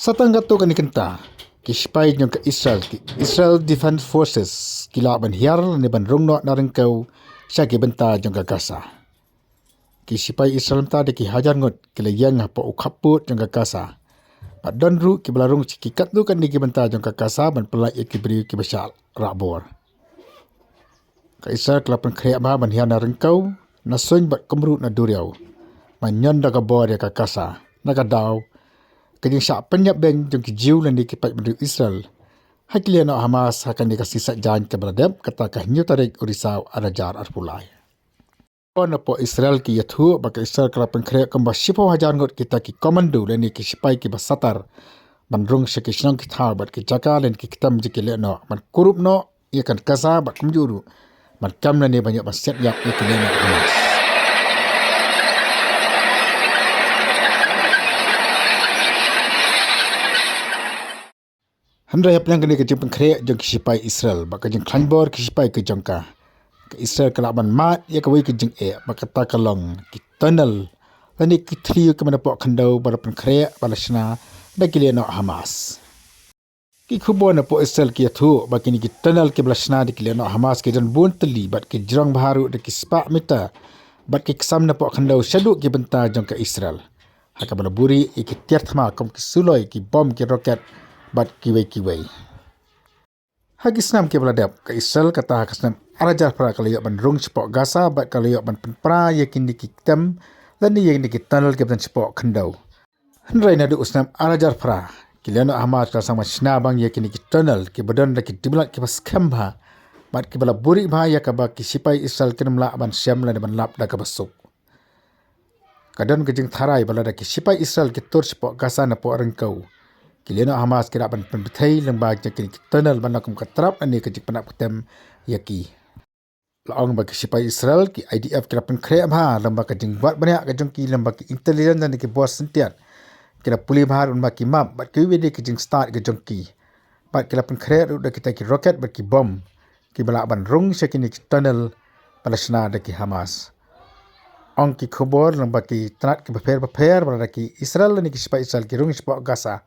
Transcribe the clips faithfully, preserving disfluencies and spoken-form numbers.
Sa tang katto katne kynta, ki sipai jong ka Israel, ki Israel Defense Forces, ki la ban hiar lane ban rung noh na ryngkew sha ki bynta jong ka Gaza. Ki sipai Israel mynta da ki hajar ngut ki la ïeng hapoh u khappud jong ka Gaza. Bad don ruh kiba la rung sha ki katto katne ki bynta jong ka Gaza ban pyllait ïa ki briew kiba shah rah bor. Ka Israel ka la pynkhreh bha ban hiar na ryngkew, na suiñ bad kumjuh na duriaw, ban ñion da ka bor ïa ka Gaza, na ka daw ka jingshah pynïap beiñ jong ki Jiw lane ki paid bynriew Israel ha ki lehnoh Hamas ha kane ka sngi Saitjaiñ kaba la dep, kata ka hynñiew tarik u Risaw ar hajar arphew lai. Napoh Israel ki ïathuh ba ka Israel ka la pynkhreh kumba shiphew hajar ngut kita ki komando lane ki sipai kiba satar ban rung sha ki shnong ki thaw bad ki jaka lane ki ktem jong ki lehnoh, ban kurup noh ïa ka Gaza bad kumjuh ruh ban kam lane ban ïoh ban siat ïap ïa ki lehnoh Hamas. Hynrei hapdeng kane ka jingpynkhreh jong ki sipai Israel bad ka jingkhlaiñ bor ki sipai ka jong ka, ka Israel ka lah ban mad ïa kawei ka jingeh, bad kata ka long ki tunnel lane ki thliew kiba napoh khyndew ba la pynkhreh, ba la shna da ki lehnoh Hamas. Ki khubor napoh Israel ki ïathuh ba kine ki tunnel kiba la shna da ki lehnoh Hamas ki don bun tylli bad ki jrong bha ruh da ki spah mitar, bad ki ksam napoh khyndew shaduh ki bynta jong ka Israel, ha kaba la buhrieh ïa ki tiar thma kum ki suloi, ki bom, ki roket bad kiwei kiwei. Ha ki snem kiba la dep, ka Israel kata ha ka snem ar hajar phra ka la ïoh ban rung shapoh Gaza bad ka la ïoh ban pynpra ïa kine ki ktem lane ïa kine ki tunnel kiba don shapoh khyndew. Hynrei naduh u snem ar hajar phra, ki lehnoh Hamas ki la sdang ban shna bang ïa kine ki tunnel kiba don da ki diblak kiba skhem bha bad kiba la buhrieh bha, ïa kaba ki sipai Israel kin ym lah ban shem lane ban lap da kaba suk. Ka don ka jingtharai ba lada ki sipai Israel ki tur shapoh Gaza napoh ryngkew, ki lehnoh Hamas ki lah ban pynbthei lyngba jong kine ki tunnel ban long kum ka trap lane ka jingpynïap ktem ïa ki. La ong ba ki sipai Israel, ki I D F, ki la pynkhreh bha lyngba ka jingwad bniah ka jong ki, lyngba ki intelligence lane ki bor syntiat. Ki la pule bha lyngba ki map bad kiwei de ki jingstad ka jong ki. Bad ki la pynkhreh ruh da kita ki roket bad ki bom kiba lah ban rung sha kine ki tunnel ba la shna da ki Hamas. Ong ki khubor lyngba ki tnat kiba pher bapher ba lada ki Israel lane ki sipai Israel ki rung shapoh Gaza,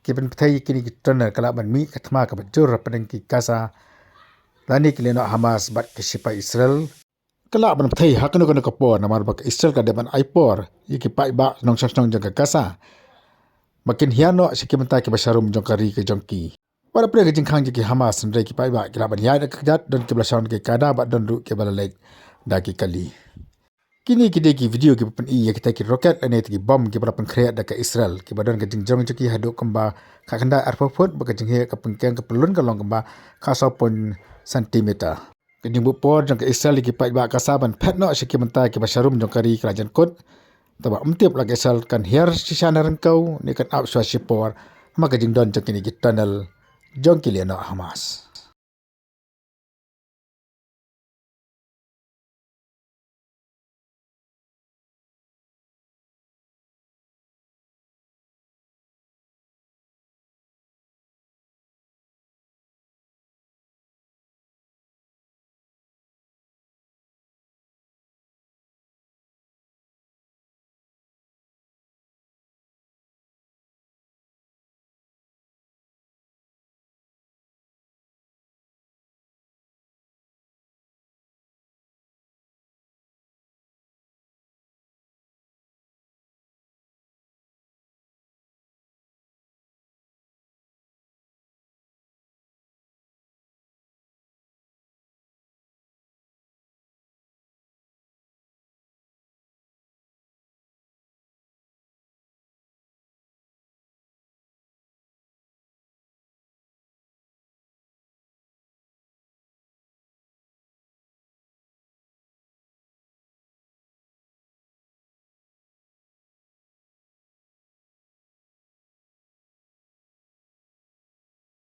ki pynbthei kine ki tunnel, ka lah ban mih ka thma kaba jur hapdeng ki Gaza lane ki lehnoh Hamas bad ki sipai Israel. Ka lah ban bthei ha kano kano ka por, namar ba ka Israel ka dei ban ai por ïa ki paidbah nongshong shnong jong ka Gaza ba kin hiar noh sha ki bynta kiba sharum jong ka ri ka jong ki. Wat la pdeng ka jingkhang jong ki Hamas, hynrei ki paidbah ki lah ban ïaid da ka kjat, don kiba la shong da ki kada bad don ruh kiba la leit da ki kali. Kine ki dei ki video kiba pyni ïa kita ki roket lane kita ki bom kiba la pynkhreh da ka Israel, kiba don ka jingjrong jong ki haduh kumba khatkhyndai arphew phut, bad ka jingheh ka pynkhiang ka pyllun ka long kumba khatsaw point centimeter. Ka jingbuh por jong ka Israel ïa ki paidbah Gaza ban phet noh sha ki bynta kiba sharum jong ka ri ka la jan kut. Te ba ym tip la ka Israel kan hiar shisha na ryngkew ne kan ap shuwa shipor, namar ka jingdon jong kine ki tunnel jong ki lehnoh Hamas.